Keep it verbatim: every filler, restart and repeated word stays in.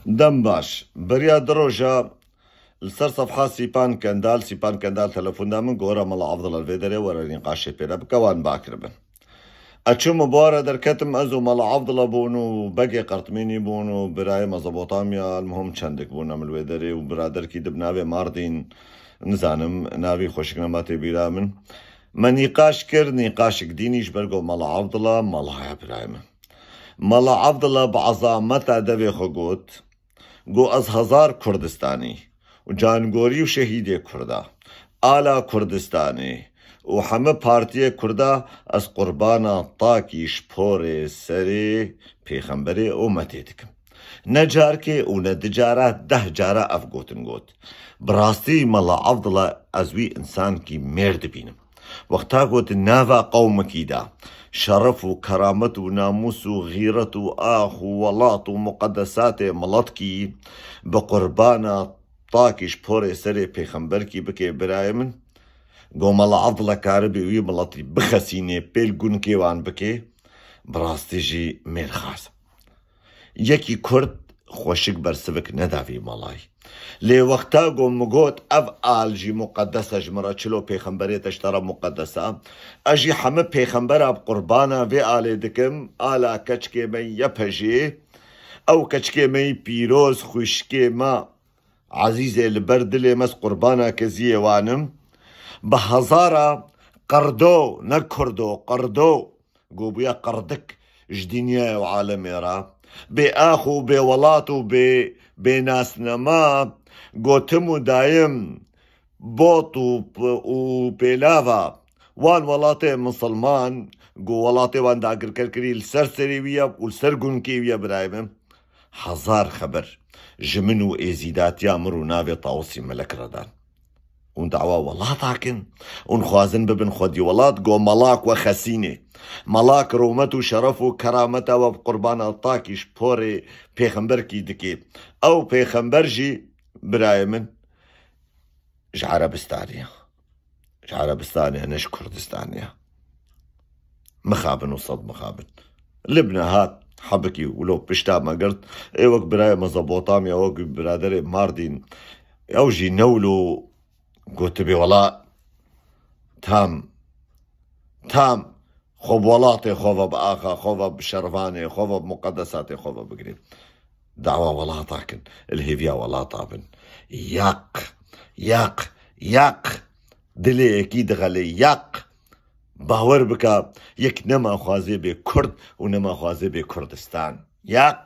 Dem baş. Beriya du roja li ser sefha Sîpan Kendal, Sîpan Kendal telefon da min, gora Mela Abdullah li vê derê were nîqaşê pê re bike, wan bakiribin. Ez çûm û bi were derketim, ez û Mela Abdullah bûn û Begê Qertmînî bûn û birayê Mezopotamya, el muhim çendik bûn em li wê derê û biraderkî di bi navê Mardîn, nizanim navî xweşik nema tê bîra min. Me nîqaş kir, nîqaşik dînî ji ber ku Mela Abdullah, Mela ya birayê min. Mela Abdullah bi ezameta devê xwe got, got, ez hezar Kurdistanî û cangorî û şehîdê Kurda, ala Kurdistanê û heme partiyê Kurda, ez qurbana takî ji porê serê pêxemberê ûmetê dikim. Ne carkê û ne du cara, deh cara ev gotin got. Bi rastî Mela Abdullah, ez wî însankî mêr dibînim. Wexta ku di nava qewmekî de şeref û keramet û namûs û xîret û ax û welat û muqedesatê miletkî bi qurbana takî ji porê serê pêxemberkî bike birayê min, ku Mela Abdullah karibê wî miletî bixesînê, pêl gunkê wan bike, bi rastî jî mêrxas. Yekî Kurd xweşik bersivik neda vî melayî. Lê wexta ku min got, ev al jî muqedes e ji min re, çilo pêxemberê te ji te re muqedes e. Ez jî heme pêxembera bi qurbana vê alê dikim, ala keçikê me Y P J, ew keçikê me yî pîroz, xwişkê me ezîzê li ber dilê me, ez qurbana keziyê wan im. Bi hezara qerdo, ne kurdo, qerdo. Ku bûye qerdik ji dinyayê û alemê re. Bê ax û bê welat û bê, bê nasnama, gotim û dayim, bot û p-, û pêlava wan welatê misilman, ku welatê wan dagirker kirî, li ser serê wî ye û li ser gunkê wî ye birayê min. Hezar xeber ji min û êzîdatiya min û navê Tawusî Melek re dan. Hûn dawa welata kin. Hûn xwazin bibin xwedî welat, go melak we xesînê. Melak rûmet û şeref û kerameta we bi qurbana takî ji porê pêxemberkî dikê. Ew pêxember jî, birayê min, ji Erebistanê ye. Ji Erebistanê ye, ne ji Kurdistanê ye. Mixabin û sed mixabin. Libne hat, hebikî wilo pişta me girt. Ê wek birayê Mezopotamya, wek biraderê Mardîn. Ew jî ne wilo gotibê, wela tam, tam xwe bi welatê xwe ve, bi axa xwe ve, bi şervanê xwe ve, bi muqedesatê xwe ve bigirê. Dawa welata kin, li hêviya welata bin. Yaq, yaq, yaq. Dilê yekî dixelê, yaq. Bawer bike, yek nema xwazê bê Kurd û nema xwazê bê Kurdistan. Yaq.